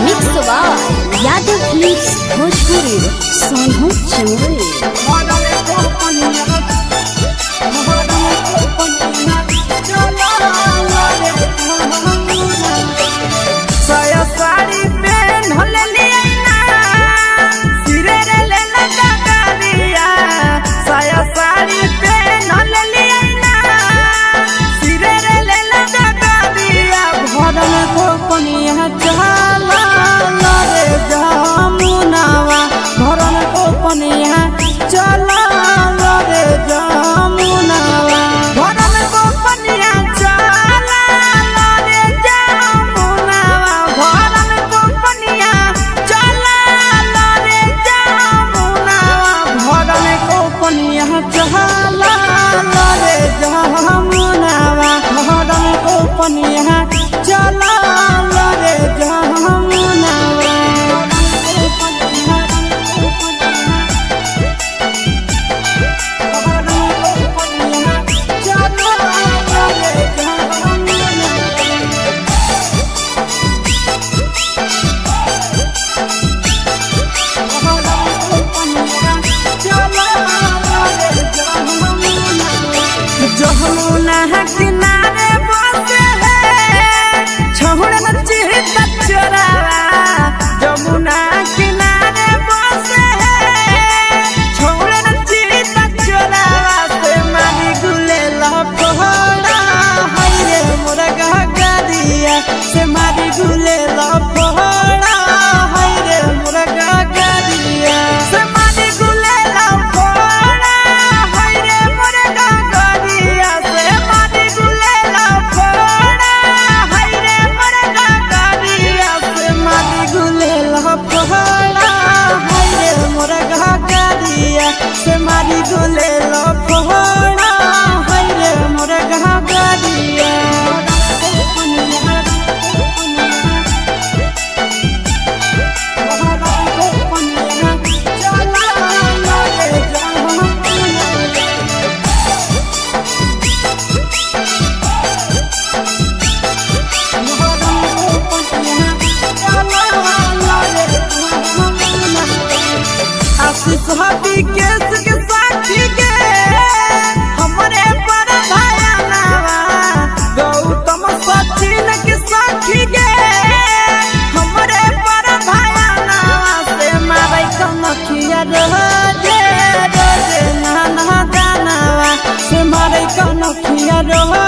Mix by Yadav films Bhojpuri Sonu Jamui. Sari Jamuna किनारे बसे है छहुड़ा चिता चोरावा। जमुना किनारे बसे है छहुड़ा चिता चोरावा। से मारी गुले लफड़ा हाय रे मोरा गगरिया। से मारी गुले लफड़ा हाय रे मोरा गगरिया। से मारी गुले लफड़ा हाय रे मोरा गगरिया। से मारी गुले लफड़ा हाय रे मोरा गगरिया। आशीष केस के साथी के हमरे पर भयानवा। गौतम सचिन के साथी के हमरे पर भयानवा। से मारे कनखिया रोजे रोजे नाना दानवा। से मारे कनखिया रोजे।